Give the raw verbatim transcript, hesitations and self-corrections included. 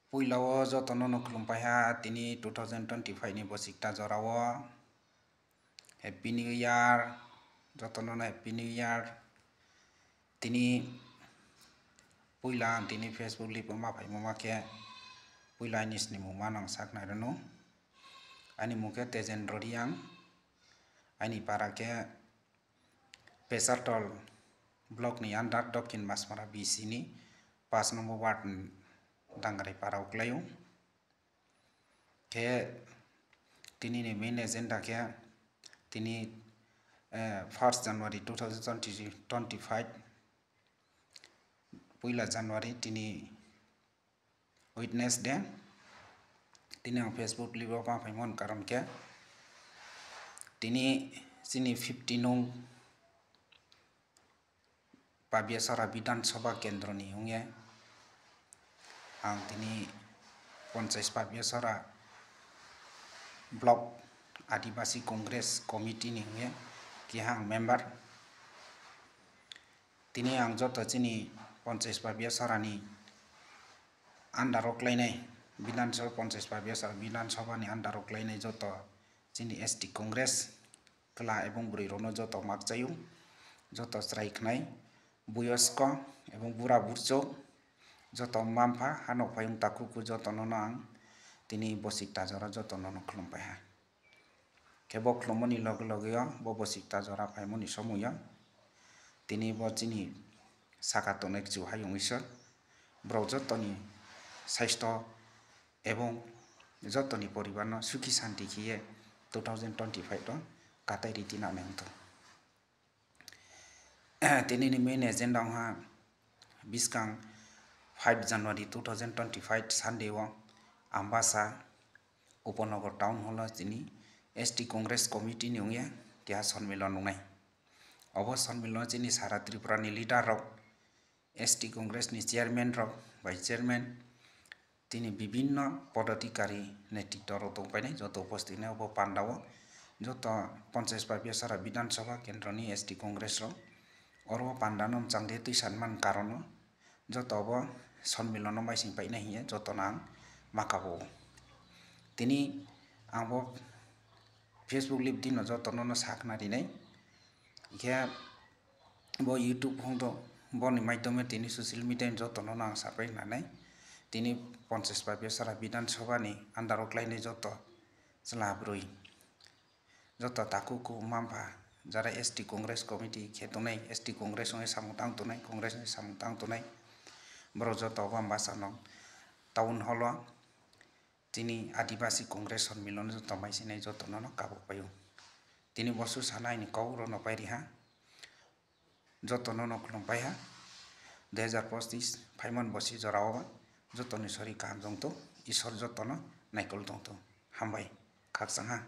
Poila wo joto no no khulumpai ha, tini two thousand twenty five ni bosi kta jora wo. Happy New Year, joto no no Happy New Year. Tini poila ang tini Facebook live wo ma phaimo ma khe, poila aini snimungma nang sakhnari no. Aini mung khe Tejendra Reang, aini para khe Pesartol block ni under Dokhin Masmara B C ni pas number ward ni Dangrai para wo klái ou. Khe tini ni main agenda khe tini, first January two thousand twenty five, poila January tini Wednesday, tini ang Facebook live wo ma phaimo ni karon khe tini chini fifty nung Pabiasora Bidhan Sabha kendro ni ong ye ang tini ponchais Pabiasora block Adibasi Congress Committee ni ong ye keha ang member. Tini ang joto chini ponchais Pabiasora ni under wo kláinai, Bidhan Sabha, ponchais Pabiasora Bidhan Sabha ni under wo kláinai joto chini S T Congress kla ebong broi rao no joto makchai ou, joto chrai khnai, boyosko ebong bura burchouh, joto mma-mpha, hano phaiyong takhu khu joto no no ang tini bosi kta jora joto no no khulumpai ha. Khe bo khulummo ni loge loge yo, bo bosi kta jora phaimo ni somoi yo, tini bo chini saka tongnai Kchusoyang Isor, brao joto ni saisto ebong joto ni poribar no sukhi santi khe ye two thousand twenty five wo katai ri tinanai ong thou. Tini ni main agenda ong ha, buskang five January two thousand twenty five Sunday wo Ambasa Upanagar Town Hall wo chini S T Congress Committee ni ong ye keha sonmilon ong nai. Abo sonmilon wo chini sara Tripura ni leader rao, S T Congress ni chairman rao, vice chairman, tini bibhinno podadhikari, netritwo rao tongpai nai, joto uposthit nai abo panda wo. Joto ponchais Pabiasora Bidhan Sabha kendro ni S T Congress rao, oro wo panda no mchang de tuisanman karon no, joto abo sonmilon no maising pai nai hing ye joto no ang ma kabo ou. Tini ang bo Facebook live di no joto no no sakhnari nai. Khe bo YouTube hong do, bo ni maidhyome tini social media ni joto no no ang sapai khnanai. Tini ponchais Pabiasora Bidhan Sabha ni under wo kláinai joto chla broi, joto takhu khu mma-mpha, jara S T Congress Committee khe tongnai, S T Congress ong ye samung tang tongnai, Congress ni samung tang tongnai, brao joto abo Ambasa no Town Hall wo tini Adibasi Congress sonmilon no joto maisinai joto no no kabo pai ou. Tini bo suh sanai ni kau rao no pai ri ha. Joto no no khulumpai ha. Dui hazar pochis phaimo ni bosi jora wo ba joto ni sori kaham tong thou, Isor joto no naikol tong thou. Hambai, khakchang ha.